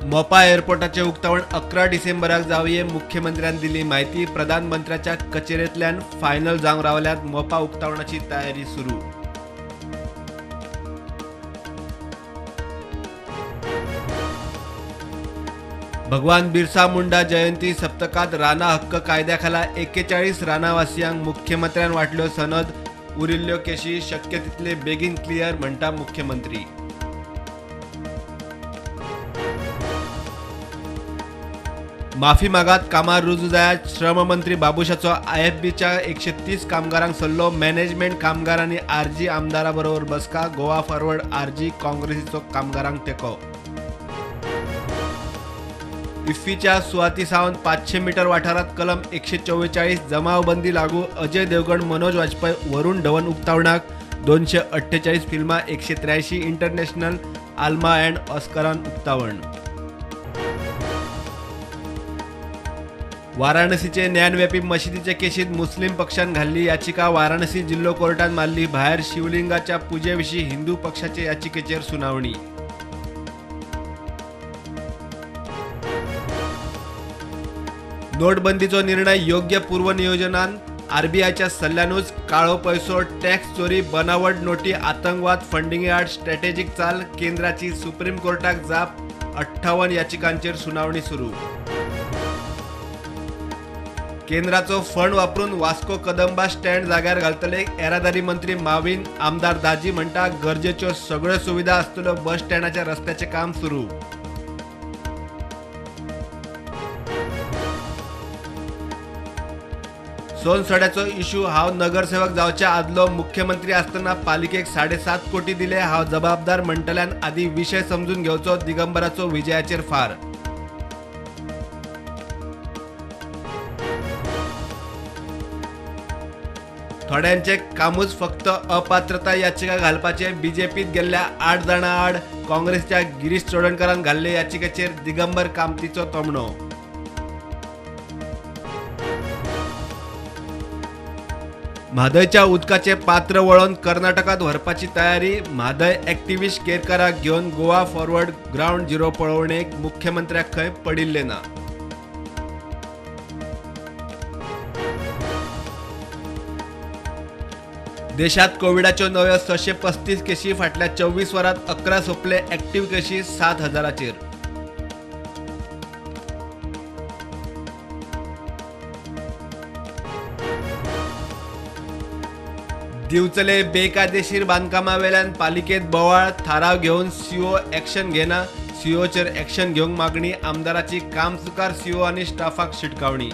मोपा एअरपोर्टाचे उक्तावण 11 डिसेंबराक जावये, मुख्यमंत्र्यान दिली म्हायती. प्रधानमंत्र्याच्या कचेरेंतल्यान फायनल जावंक रावल्यात. मोपा उक्तावणाची तयारी सुरू. भगवान बिरसा मुंडा जयंती सप्तकात राना हक्क कायद्याखाला 41 रानावासियांक मुख्यमंत्र्यान वांटल्यो सनद. उरिल्ल्यो केशी शक्य तितले बेगीन क्लियर म्हणटा मुख्यमंत्री. माफी मागात, कामार रुजू जायात, श्रममंत्री बाबूशाचो आयएफबीच्या 130 कामगारांक सल्लो. मॅनेजमेंट कामगार आनी आरजी आमदारा बरोबर बसका. गोवा फॉरवर्ड आरजी काँग्रेसीचो कामगारांक तेंको. इफ्फीच्या सुवाती सावन 500 मीटर वाठारात कलम 144 जमावबंदी लागू. अजय देवगण, मनोज वाजपेयी, वरुण धवन उक्तावणाक. 248 फिल्मां, 183 इंटरनॅशनल आल्मा अँड ऑस्करान उक्तावण. वाराणसीचे ज्ञानव्यापी मशिदीचे केशीत मुस्लिम पक्षान घाल्ली याचिका वाराणसी जिल्हो कोर्टान मारली भायर. शिवलिंगाच्या पुजेविशीं हिंदू पक्षाचे याचिकेचेर सुनावणी. नोटबंदीचो निर्णय योग्य पूर्वनियोजनान आरबीआयच्या सल्ल्यानूच. काळो पैसो, टॅक्स चोरी, बनावट नोटी, आतंकवाद फंडिंगे आड स्ट्रॅटेजीक चाल. केंद्राची सुप्रीम कोर्टाक जाप. 58 याचिकांचेर सुनावणी सुरू. केंद्राचो फंड वापरून वास्को कदंबा स्टँड जाग्यार घालतले. येरादारी मंत्री माविन, आमदार दाजी म्हणटा गरजेच्यो सगळ्यो सुविधा आसतल्यो बस स्टँडाच्या रस्त्याचें काम सुरू. सोनसड्याचो इश्यू हांव नगरसेवक जावच्या आदलो मुख्यमंत्री आसतना पालिकेक 7.5 कोटी दिले, हांव जबाबदार म्हणटल्यान आदी विशय समजून घेवचो. दिगंबराचो विजयाचेर फार. थोड्यांचे कामूच फक्त अपात्रता याचिका घालपाचे. बीजेपीत गेल्ल्या 8 जाणां आड काँग्रेसच्या गिरीश चोडणकारान घाल्ले याचिकेचेर दिगंबर कामतीचो तोमणो. म्हादयच्या उदकाचे पात्र वळोवन कर्नाटकात व्हरपाची तयारी. म्हादय एक्टिविस्ट केरकाराक घेवन गोवा फॉरवर्ड ग्रावंड झिरो पळोवणेक मुख्यमंत्र्याक खंय पडिल्लें ना. देशात कोविडाच्यो नव्यो 635 केशी. फाटल्या 24 वरांत 11 सोंपले. ऍक्टिव्ह केशी 7,000चेर. दिवचले बेकायदेशीर बांदकामावेल्यान पालिकेत बोवाळ. थाराव घेवन सीओ ऍक्शन घेना. सीओचेर ऍक्शन घेवंक मागणी. आमदाराची कामचुकार सीओ आनी स्टाफाक शिटकावणी.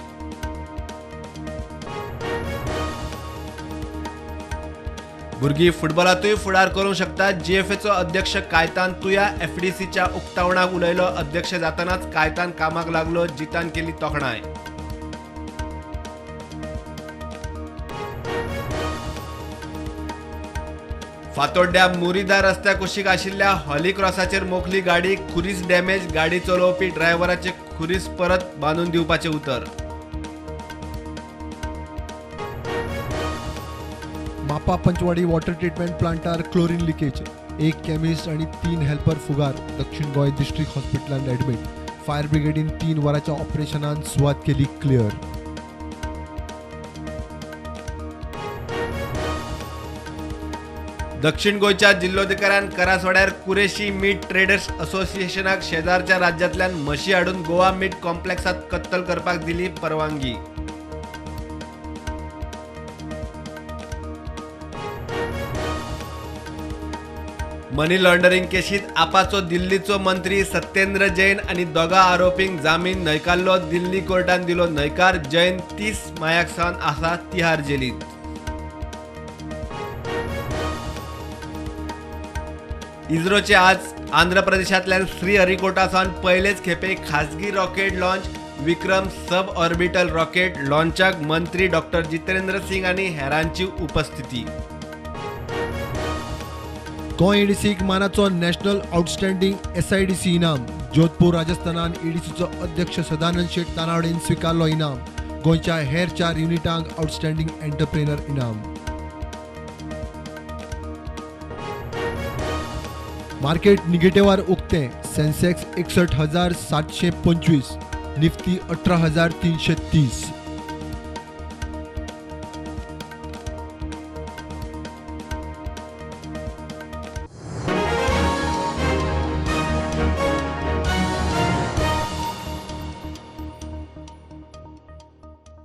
भुरगीं फुटबॉलांतूय फुडार करूंक शकतात. जीएफएचो अध्यक्ष कायतान तुया एफडीसीच्या उक्तावणाक उलयलो. अध्यक्ष जातनाच कायतान कामाक लागलो. जितान केली तोखणाय. फातोड्ड्या मुरीदा रस्त्या कुशीक आशिल्ल्या हॉली क्रॉसाचेर मोखली गाडी. खुरीस डॅमेज. गाडी चलोवपी ड्रायव्हराचे खुरीस परत बांदून दिवपाचें उतर. मापा पंचवाडी वॉटर ट्रीटमेंट प्लांटार क्लोरीन लिकेज. 1 केमिस्ट आणि 3 हेल्पर फुगार. दक्षिण गोंय डिस्ट्रिक्ट हॉस्पिटलांत ॲडमिट. फायर ब्रिगेडीन 3 वरांच्या ऑपरेशनान सुवात केली क्लियर. दक्षिण गोंयच्या जिल्लोधिकाऱ्यान करासवाड्यार कुरेशी मीट ट्रेडर्स असोसिएशनाक शेजारच्या राज्यांतल्यान म्हशी हाडून गोवा मीट कॉम्प्लेक्सात कत्तल करपाक दिली परवानगी. मनी लॉन्ड्रिंग केशीत आपाचो दिल्लीचो मंत्री सत्येंद्र जैन आनी 2 आरोपींक जामीन न्हयकारलो. दिल्ली कोर्टान दिलो न्हयकार. जैन 30 मायाक सावन आसा तिहार जेलींत. इस्रोचे आज आंध्र प्रदेशांतल्यान श्रीहरिकोटा सावन पयलेच खेपे खासगी rocket launch Vikram sub orbital rocket लॉन्चाक मंत्री डॉक्टर जितेंद्र सिंग आनी हेरांची उपस्थिती. गोंय एडीसीक मानाचो नॅशनल आउटस्टँडिंग एसआयडीसी इनाम. जोधपूर राजस्थानान एडीसीचो अध्यक्ष सदानंद शेट तानावडेन स्विकारलो इनाम. गोंयच्या हेर 4 युनिटांक आउटस्टँडिंग एंटरप्रेनर इनाम. मार्केट निगेटिव्हार उक्तें. सेन्सेक्स 61,725, निफ्टी 18,330.